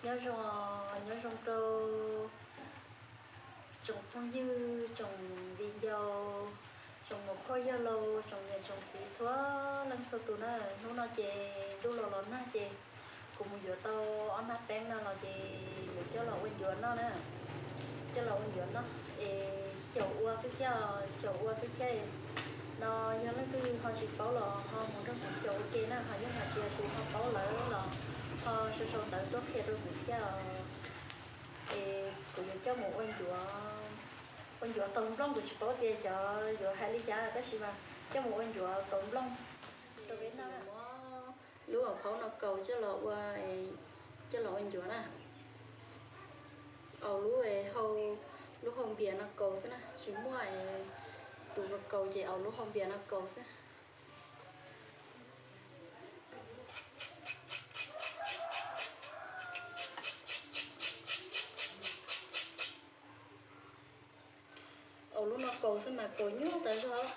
Nyob zoo, nyob zoo rau tsoom phooj ywg, tsoom viv ncaus, tsoom muam phauj yawg laus, tsoom niam tsoom txiv txhua leej txhua tus na. Hnub no ces ntuj los los nag ces kuv mus yuav tau ob nab peeb no los ces yuav coj los ua ncuav noj na. Coj los ua ncuav noj es xyaum ua xwb thiab, xyaum ua xwb thiab. No yog leej twg ho tsis paub los ho mus nrog kuv xyaum ua ke na, ho yog hais tias tus ho paub lawm los ho sau sau ntawv tuaj qhia rau kuv thiab. Es kuv yuav coj mus ua ncuav, ua ncuav kaus nplooj, kuv tsis paub tias xyov yuav hais li cas tab sis mas coj mus ua ncuav kaus nplooj rau peb noj. Lub hauv paus no kaus coj los ua, coj los ua ncuav na. Au lub, lub hau npias no kaus xwb na, tsis muaj tus kaus ces au lub hau npias no kaus xwb. Au lub no kaus xwb mas kaus nyuaj tas zog.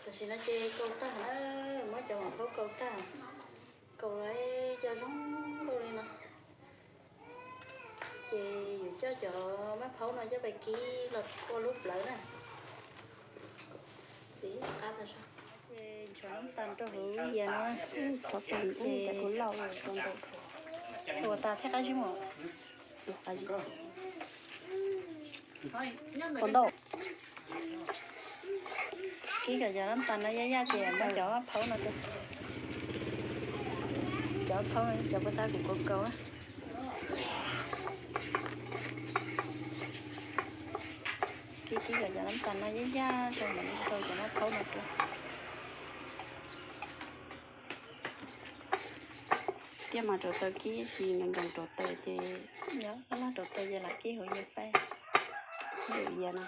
Tam sim no ces kaus tag na, muab cov maj phaub kaus tag, kaus los cov zoo nkauj li no. Ces yuav coj cov maj phaub no coj pais kib los ua lub plawv na. Txiv qab tas zog. Ces nchuav nab tas rau hauv yias no. Ua tas thiab qab zib mus. Ntau. Kib kom cov nab tas no yaj yaj ces muab cov maj phaub no rau. Cov maj phaub no cov puas tau kuv kaus kaus na. Kib kib kom cov nab tas no yaj yaj rau mam li kaus cov maj phaub no rau. Tiaj mas rau taws kib tsis nroo nroo rau taws ces, nyob loj rau taws ces lam kib hauv yias faib. Hauv yias no.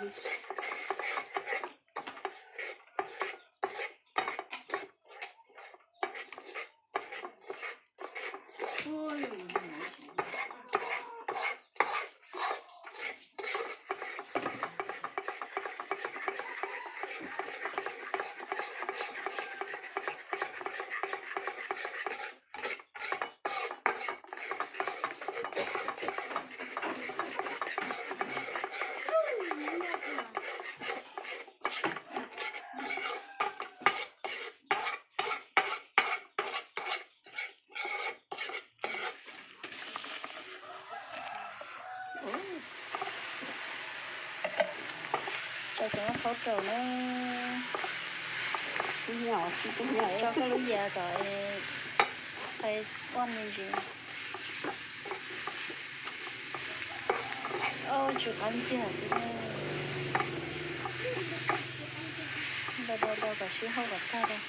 Tso cov maj phaub rau na. Tso koj lub yias kom qe quaj me ntsis. Ob, tsw qab ntxiag xwb. Ntau ntau ntau kom sib hauj kom tag rau.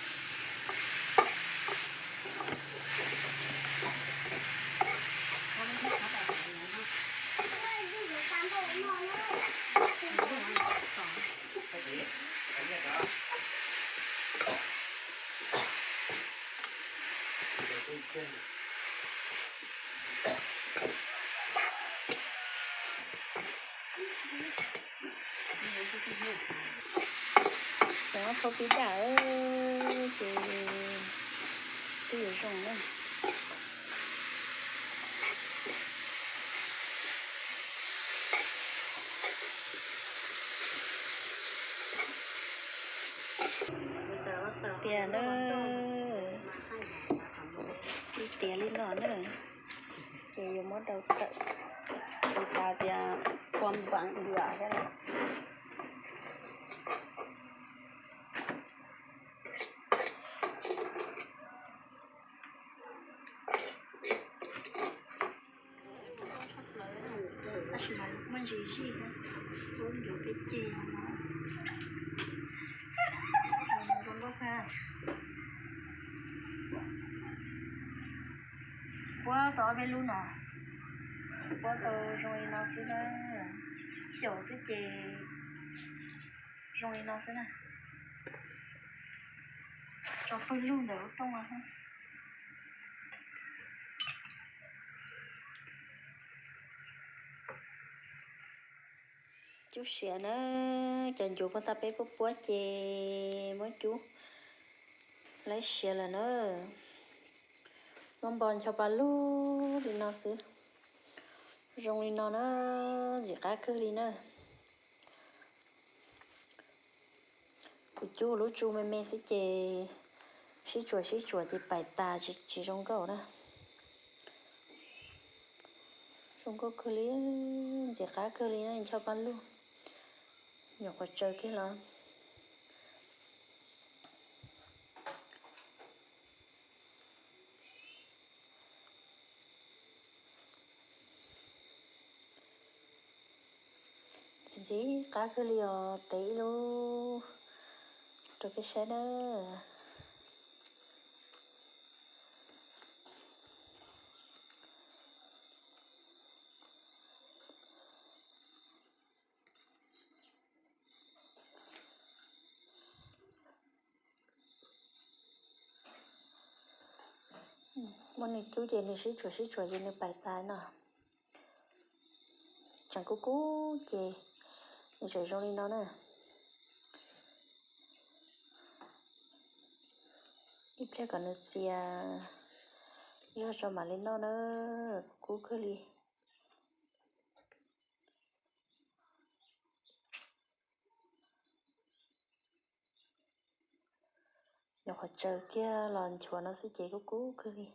Cov maj phaub pib daj ces twb yuav zoo na. Tias na, ib tias li no na, ces yuav muab rau tawm, kuv xav tias kua npav ntias thiab. Tab sis mas muaj ntsis zij thiab, ua ncuav peb ceg no. Puab tau ob peb lub no, puab tau zoo li no xwb na, xyaum xwb ces zoo li no xwb na. Tso pawg lug ntawm lub rooj no. Cub siav na, cov ncuav puag ta peb puab puab ces muab cub laib siav lawm na. Muab npo ncho pa lug li no xwb. Zoo li no na, ntxim qab kawg li na. Kuv cub lub tsu me me xwb ces sib tsuas sib tsuas ces pais tas tsis zoo nkauj na. Zoo nkauj kawg li, ntxim qab kawg li na, ncho pa lug, nyuam qhuav tsaws kiag los. Ntxim ntxim qab kawg li os, tev ib lub rau peb saib na. Muab nws cub ces nws sib tsuas sib tsuas ces nws pais tas no. Tseem kub kub ces nws tseem zoo li no na. Ib pliag kom nws txias zog tso mam li noj na, kub kawg li. Nyuam qhuav tsaws kiag los nchuav no xwb ces kub kub kawg li.